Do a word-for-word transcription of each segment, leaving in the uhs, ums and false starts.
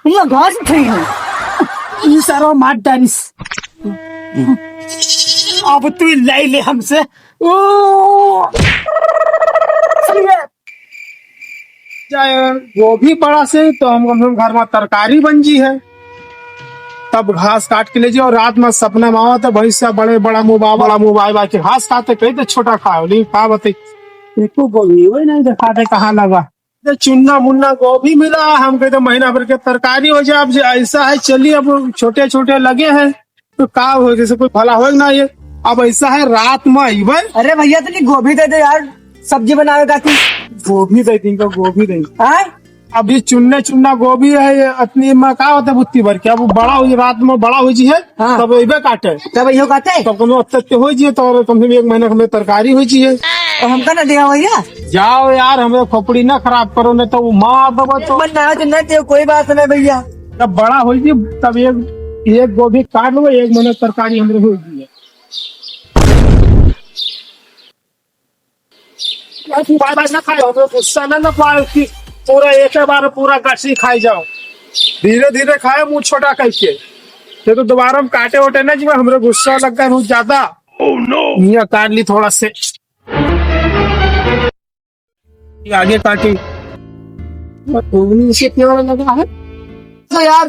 ये घास खाई है। ई सारा मार डालिस। अब तू ले ले हमसे। ओ। जाए, वो भी बड़ा से तो हम कम से कम घर में तरकारी बन जी है। तब घास काट के ले जाओ। रात में सपना में आवा तो भैंसिया बड़े बड़ा मुँह बा, बड़ा मुँह बा, बा के घास खाते कही तो छोटा खाओ, लेकिन का बताई, एको गोभी वही नहीं दिखाते कहाँ लगा। तो चुन्ना मुन्ना गोभी मिला, हम कहते महीना भर के तरकारी हो जाए। अब जे ऐसा है, चलिए, अब छोटे छोटे लगे हैं तो का हो, जैसे कोई भला हो ना ये। अब ऐसा है, रात में अइबे। अरे भैया, तनी गोभी दे दे यार, सब्जी बनावे खातिर। गोभी दे दी, इनका गोभी दे। हाँ? अभी चुन्ने चुन्ना गोभी है, ये अतनी में का होता है, बुत्ती भर के। अब बड़ा हो, रात में बड़ा हो जी है, हाँ। तब अइबे काटे। तब इहो काटे? तब कम से कम अच्छे हो जी, तो कम से कम एक महीना हमें तरकारी हो जी है। तो हमका ना दिया भैया। जाओ यार, हमें खोपड़ी ना खराब करो, नहीं तो वो मार दबो तो। मन ना हो तो ना दे, कोई बात नहीं भैया। जब बड़ा हो जी, तब एक, एक गोभी काट लो, एक महीना तरकारी हमरे हो जी है। यार, तू बार बार ना खाए, हमरे गुस्सा ना, ना पाए कि पूरा एक बार पूरा गठरी खाई जाओ। धीरे धीरे खाए, मुँह छोटा करके। ये तो दोबारा हम काटे वोटे ना जी, हमरे गुस्सा लग गया बहुत ज्यादा। Oh no! ये काट ली थोड़ा से। ये आगे काटी। इसे क्यों लगा है? तो यार,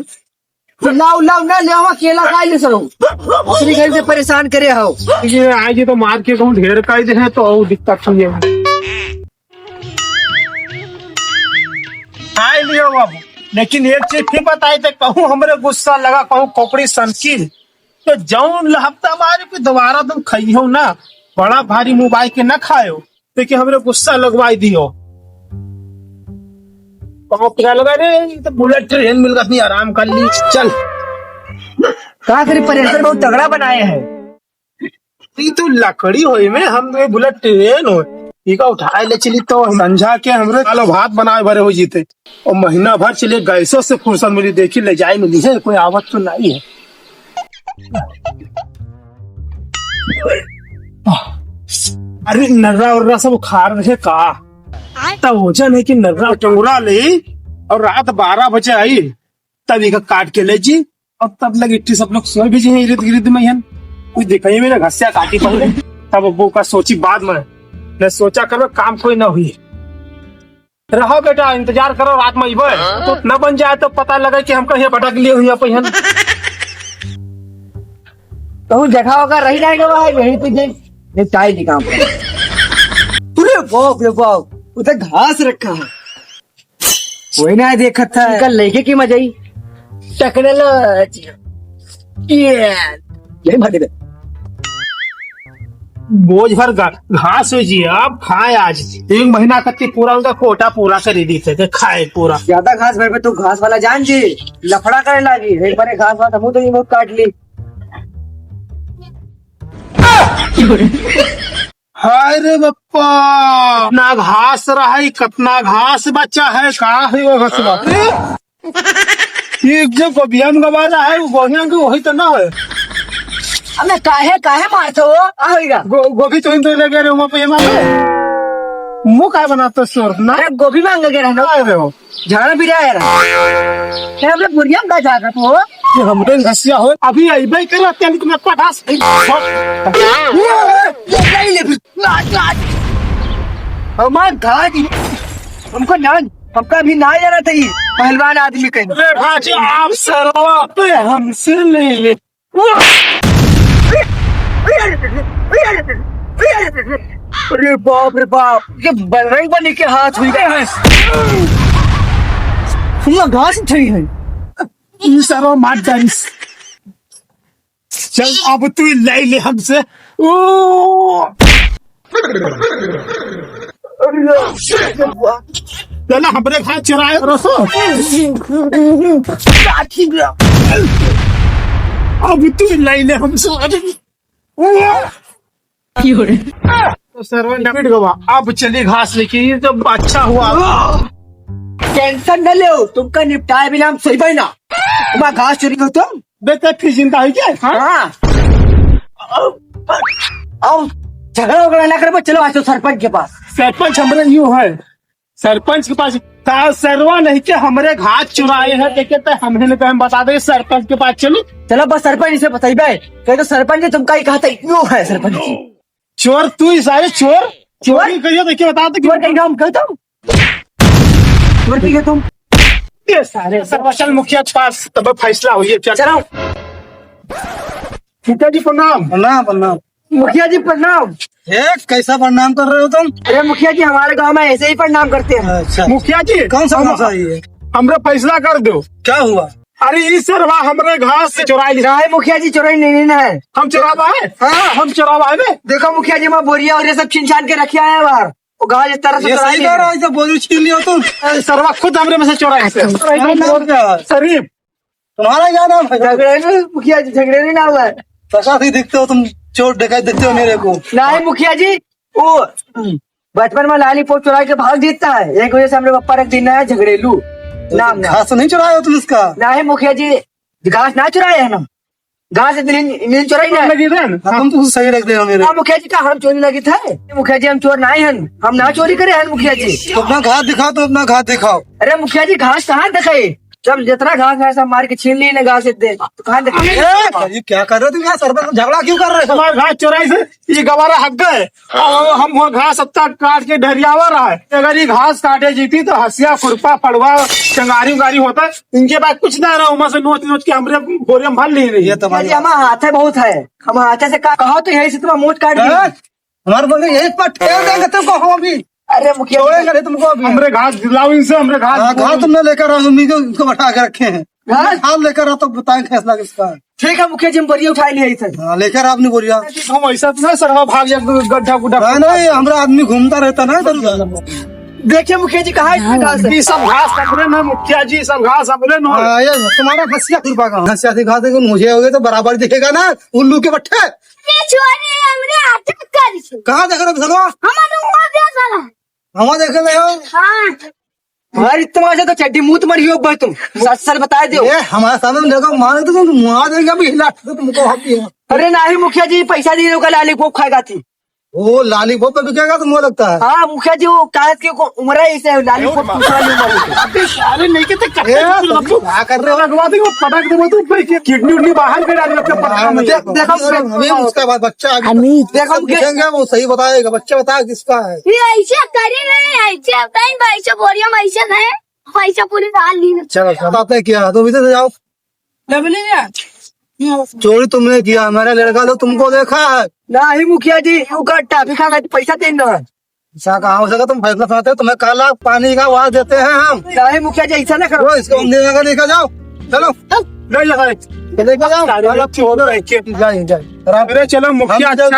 लाओ, लाओ, ना ले आवा, केला खाई ले सरो। अपनी घर से परेशान करे हो। ये आज ये तो मार के कहूँ ढेर काई दे है, तो और दिक्कत नहीं है। खाई लियो बाबू, लेकिन एक चीज फिर बताई थे, कहूँ हमरे गुस्सा लगा, कहूँ खोपड़ी सनकी, तो जौन हफ्ता मारे पे दोबारा तुम खाइयो ना, बड़ा भारी मुँह बाई के ना खायो। देखिए, हमरे गुस्सा लगवाई दियो। पाँव पिरा लगा रे, ये तो बुलेट ट्रेन मिल गई, आराम कर ली। चल। का करी, प्रेशर बहुत तगड़ा बनाए है। ई तो लकड़ी होई में, हम तो ये बुलेट ट्रेन हो, इका उठाए ले चली तो संझा के हमरे कालो भात बनाए भरे हो जीते। और महीना भर चलिए, गैसों से फुर्सत मिली, देखी ले जाए मिली है, कोई आवत तो नहीं है। अरे नर्रा उर्रा सब खार रहे का? त वजन है कि नर्रा टंगुरा ले और रात बारह बजे आई, तब इका काट के ले जी। और तब लग इट्टी सब लोग सोए भी जी हैं इर्द गिर्द में हन। कुछ दिखाई में ना घसिया काटी पहले, तब वो का सोची बाद में। न सोचा करो काम कोई ना हुई। रहो बेटा, इंतजार करो, रात में अइबे। तो न बन जाए तो पता लगे कि हमका ये भटक लिए हुई अपन। कहूँ जगह होगा रही जाएगा वहाँ, यहीं पे जे, ये चाय जी काम पर। अरे बाप रे बाप, उधर घास रखा है। वही ना देखत था। इनका लेके की मजा ही। टेक्नोलॉजी। ये। यही भागे दे। बोझ भर घा-, घास हो जी, आप खाए आज। एक महीना कत्ती पूरा उनका कोटा पूरा कर ही दी थे, खाए पूरा। ज्यादा घास भर पे तू घास वाला जान जी, लफड़ा करे लागी। एक बार घास वास हमू तो ये बहुत काट ली। हाय रे बप्पा, कितना घास रहा है, कितना घास बचा है, का है वो घसवा? एक जो गोभिया में गवा रहा है, वो गोभिया के वही तो ना है। अबे काहे, काहे मारत हो? आ होइगा। गो-, गोभी तो इन तो लगे रे, वहाँ पे ये मार। मुँह का बनाता शोर ना? अरे गोभी मांगे के रहना। आ रहे हो? झाड़ा भी रहा है। ये हमरे बुढ़िया में का झाड़ा तू हो? ये हमरे घसिया हो। अभी अइबे करा, तेल तुम्हें पटास। ये नहीं ले फिर। लाज, लाज। हमार घाट। हमको ना, हमका अभी ना जाना था ये पहलवान आदमी कहीं। अरे भाजी, आप सरवा पे हमसे ले ले। अरे बाप रे बाप, ये बजरंग बली के हाथ हुई गए हैं। ये घास उठाई है। ई सारा मार डालिस। चल, अब तू ले ले हमसे। ओ! चला, हमरे घर चुराए रसो। अब तू ले ले हमसे। तो सरवा निपट गवा। अब चली घास लेके, ये तो अच्छा हुआ। टेंशन न लेओ, तुमका निपटाए बिना हम सोइबे ना। तुम्हारा घास चोरी हो तुम? बेटा, फिर जिंदा है क्या? हाँ? हाँ। अब, अब झगड़ा वगड़ा ना करबो, चलो आज तो सरपंच के पास। सरपंच हमरे यूं है, सरपंच के पास का सरवा नहीं के हमरे घास चुराए है, देखे तो हमने ने कहा, हम बता दे सरपंच के पास चली। चलो बस सरपंच से बताइबे, कहे तो सरपंच ने तुमका ही कहा था, यो है सरपंच जी। चोर तू ही सारे चोर, चोरी करियो देखे बता दे चोर कहीं हम कहता हूँ। चोर कहीं तुम। ये सारे सरवा चल मुखिया के पास तब फैसला होइए क्या? चलो। मुखिया जी प्रणाम। प्रणाम, प्रणाम। मुखिया जी प्रणाम। ए, कैसा प्रणाम कर रहे हो तुम? अरे मुखिया जी, हमारे गांव में ऐसे ही प्रणाम करते हैं। अच्छा। मुखिया जी, कौन सा हम, भाषा है ये? हमरे फैसला कर दो। क्या हुआ? अरे ई सरवा हमरे घास से चुराई ली। नहीं मुखिया जी, चुराई नहीं, नहीं, नहीं। हम चुरावा है? हाँ। हम चुरावा है बे? देखो मुखिया जी, मैं बोरिया और ये सब छीन छान के रखे आए हैं बाहर। वो घास इस तरह से ये चुराई सही नहीं कह रहा है। है, इसे बोरी छीन लियो तुम। अरे सरवा खुद हमरे में से चुराई से। अरे, नाम क्या है? शरीफ। तुम्हारा क्या नाम है? झगड़े नहीं, मुखिया जी, झगड़े नहीं ना हुआ है। पचास ही दिखते हो तुम, चोर डकैत दिखते हो मेरे को। नहीं मुखिया जी, वो बचपन में लालीपॉप चुरा के भाग जीता है, एक वजह से हमरे पप्पा रख दिन है झगड़ेलू तो नाम है। घास तो नहीं चुराए हो तुम इसका? नहीं मुखिया जी, घास ना चुराए है ना, घास इतनी नींद चुराई ना। लगी ना? हाँ, तुम तो सही रख दे हो मेरे। हाँ मुखिया जी, का हम चोरी लगी थे? मुखिया जी, हम चोर नहीं हन, हम ना चोरी करे हन मुखिया जी। तो अपना घास दिखाओ, तो अपना घास दिखाओ। अरे मुखिया जी, घास कहाँ दिखाई? सब जितना घास है सब मार के छीन ली ने घास इतने। तो कहाँ दिखाई? ए, ये क्या कर रहे हो तुम यहाँ? सरपंच से झगड़ा क्यों कर रहे हो? हमारा घास चुराई से ये गवारा हक गए। और हम वो घास सत्ता काट के ढरियावा रहा है। अगर ये घास काटे जीती तो हसिया, खुरपा, फड़वा, चंगारी उंगारी होता। इनके पास कुछ ना रहा, वहाँ से नोच नोच के हमरे बोरे में भर ले रही है। ये तो मुखिया जी, हमारा हाथ है बहुत है, हम हाथे से का-, कहो तो यही से तुम्हारा मोच काट दी। हमारे बोले यही पर ठेल देंगे तुमको हम अभी। अरे मुखिया जी। छोड़ेंगे नहीं तुमको अभी। हमरे घास दिलाओ इनसे, हमरे घास हाँ, घास तुमने लेकर आओ, उन्हीं को, इनको बैठा के रखे हैं। हाँ? घास लेकर आओ तो बताएं फैसला किसका है। ठीक है मुखिया जी, हम बोरिया उठा लिए इधर। हाँ, लेकर आओ अपनी बोरिया। हम ऐसा तो ना सर, हम भाग जाए गड्ढा गुड्ढा। नहीं, नहीं, हमारा आदमी घूमता रहता ना इधर उधर। देखिए मुखिया जी, कहाँ इतना घास है? ये सब घास हमरे ना मुखिया जी, सब घास हमरे ना। हाँ, ये तुम्हारा हसिया खुरपा का। हसिया से घास देखो, मुझे हो गए तो बराबर दिखेगा ना, उल्लू के बट्ठे। ये छोरी हमरे अटक कर छे। कहाँ देख रहे हो घरवा? हमारे वहाँ गया साला। हमारे देख रहे हो? हाँ। अरे तुम्हारे से तो चड्डी मुंह तुम्हारी हो भाई तुम। सच सच बताए दो। ए, हमारे सामने देखो, मार दो तुम, मार देंगे अभी हिला के तुमको हम भी। अरे नहीं मुखिया जी, पैसा दिए का लालीपॉप खाएगा थी। वो लालीपॉप पे बिकेगा तुमको लगता है? हाँ मुखिया जी, वो काहे कि को उम्र है इसे लालीपॉप दूसरा नहीं मारे। अबे सारे नहीं के तो ए, कट्टे तुम लगवा दे, वो पटक दे, वो तो भाई किडनी उडनी बाहर कर डाल रखे पटक हाँ, में। देख, देखो, देखो, हमें उसका बाद बच्चा अभी अमित। देखो, सब पूछेंगे, वो सही बताएगा, बच्चा बताएगा किसका है। ये ऐसे करे नहीं, ऐसे टाइम पे ऐसे बोरिया में ऐसे है, ऐसे पूरी डाल ली। चलो, बताते हैं क्या, तुम इधर से जाओ। चोरी तुमने किया, मेरा लड़का लोग तुमको देखा है। नहीं मुखिया जी, यू का टाफी खा के पैसा दे दो। ऐसा कहाँ हो सका, तुम फैसला सुनाते हो, तुम्हें काला पानी का आवाज देते हैं हम। नहीं मुखिया जी, ऐसा ना करो। इसको हम देगा, लेकर जाओ, चलो। नहीं लगा। लेकर जाओ। सारे लोग चोर है, के जाइए, जाइए। अरे चलो मुखिया, हम अच्छा